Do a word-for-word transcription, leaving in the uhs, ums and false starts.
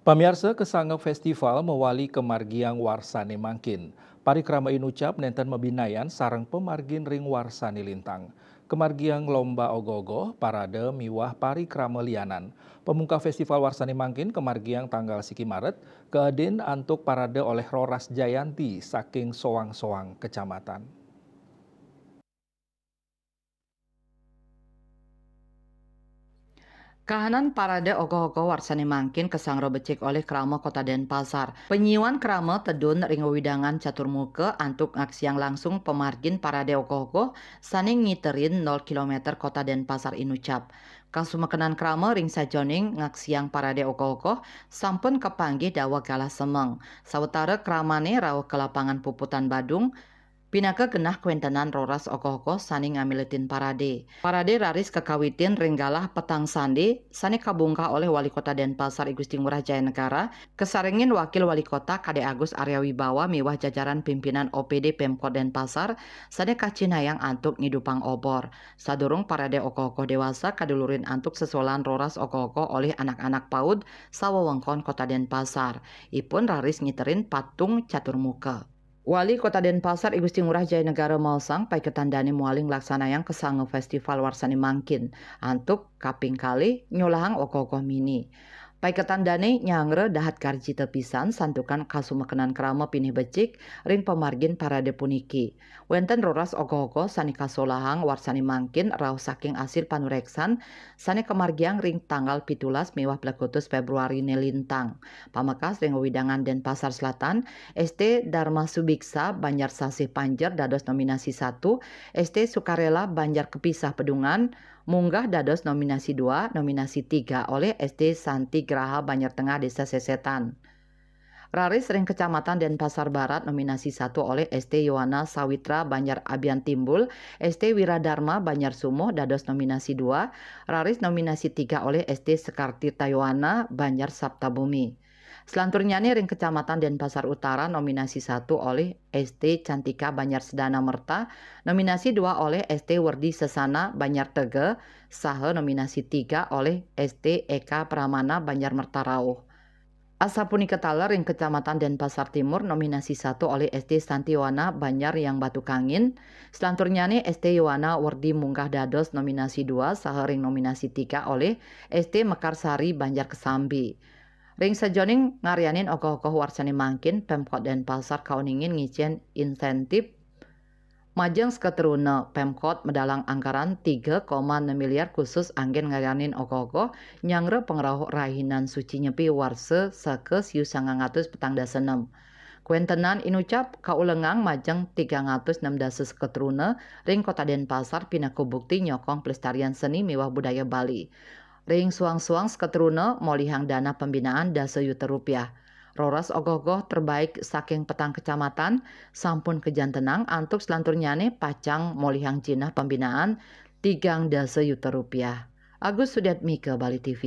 Pamiarsa, kasanga festival mawali kamargiang warsane mangkin. Parikrama inucap nenten mabinayan sareng pamargin ring warsane lintang. Kamargiang lomba ogoh-ogoh, parade miwah parikrama lianan. Pamungkah festival warsane mangkin kamargiang tanggal siki Maret, kaedin antuk parade oleh Roras Jayanti saking soang-soang kecamatan. Kahanan parade ogoh-ogoh warsane mangkin kasangra becik olih Krama Kota Denpasar. Panyiuan krama tedun ring wewidangan Catur Muka antuk ngaksiang langsung pamargin parade ogoh-ogoh sane ngiterin nol kilometer Kota Denpasar inucap. Kasumekenan krama ring sajoning ngaksiang parade ogoh-ogoh sampun kapanggih daweg galah semeng. Sawetara kramane rauh ka lapangan puputan Badung, pinaka genah kawentenan roras ogoh-ogoh sane ngamiletin parade. Parade raris kakawitin ring galah petang sande sane kabungkah olih Wali Kota Denpasar I Gusti Ngurah Jaya Negara, kasarengin Wakil Wali Kota Kade Agus Arya Wibawa miwah jajaran pimpinan O P D Pemkot Denpasar sane kacihnayang antuk ngidupang obor. Sadurung parade ogoh-ogoh dewasa kadulurin antuk sesolahan roras ogoh-ogoh olih anak-anak PAUD sawewengkon Kota Denpasar. Ipun raris ngiterin patung Catur Muka. Wali Kota Denpasar I Gusti Ngurah Jaya Negara maosang, paiketan dane mawali nglaksanayang kasanga festival warsane mangkin, antuk kaping kalih nyolahang ogoh-ogoh mini. Paiketan dane nyangra dahat garjita pisan santukan kasumekenan krama pinih becik ring pamargin parade puniki. Wenten roras ogoh-ogoh sane kasolahang warsane mangkin rauh saking asil panureksan sane kamargiang ring tanggal pitulas miwah plekutus Februari ne lintang. Pamekas ring wewidangan Denpasar Selatan, S T Dharma Subiksa, Banjar Sasih Panjer dados nominasi satu, S T Sukarela, Banjar Kepisah Pedungan, munggah dados nominasi dua, nominasi tiga olih S T Santi Graha, Banjar Tengah, Desa Sesetan. Raris ring Kecamatan Denpasar Barat nominasi satu olih S T Yowana Sawitra, Banjar Abian Timbul, S T Wiradharma, Banjar Sumuh, dados nominasi dua, raris nominasi tiga olih S T Sekarti Tayowana, Banjar Saptabumi. Selanturnyane ring Kecamatan Denpasar Utara nominasi satu olih S T Cantika, Banjar Sedana Merta, nominasi dua olih S T Werdi Sesana, Banjar Tege, saha nominasi tiga olih S T Eka Pramana, Banjar Merta Rauh. Asapunika taler ring Kecamatan Denpasar Timur nominasi satu olih S T Santi Yowana, Banjar Yang Batu Kangin, selanturnyane S T Yowana Werdi munggah dados nominasi dua saha ring nominasi tiga olih S T Mekarsari, Banjar Kesambi. Ring sajoning ngaryanin ogoh-ogoh warsane mangkin, Pemkot Denpasar kauningin ngicen insentif majeng seketeruna. Pemkot medalang anggaran tiga koma enam miliar khusus anggen ngaryanin ogoh-ogoh nyangra pangrauh Rahinan Suci Nyepi warsa seka siu sangang atus petang dasa nem. Kawentenan inucap kaulengang majeng tigang atus nem dasa seketeruna ring Kota Denpasar pinaka bukti nyokong pelestarian seni miwah budaya Bali. Ring suang-suang seketeruna molihang dana pembinaan dasa yuta rupiah. Roras ogoh-ogoh terbaik saking petang kecamatan sampun kajantenang, antuk selanturnyane pacang molihang jinah pembinaan tigang dasa yuta rupiah. Agus Sudiatmika, Bali T V.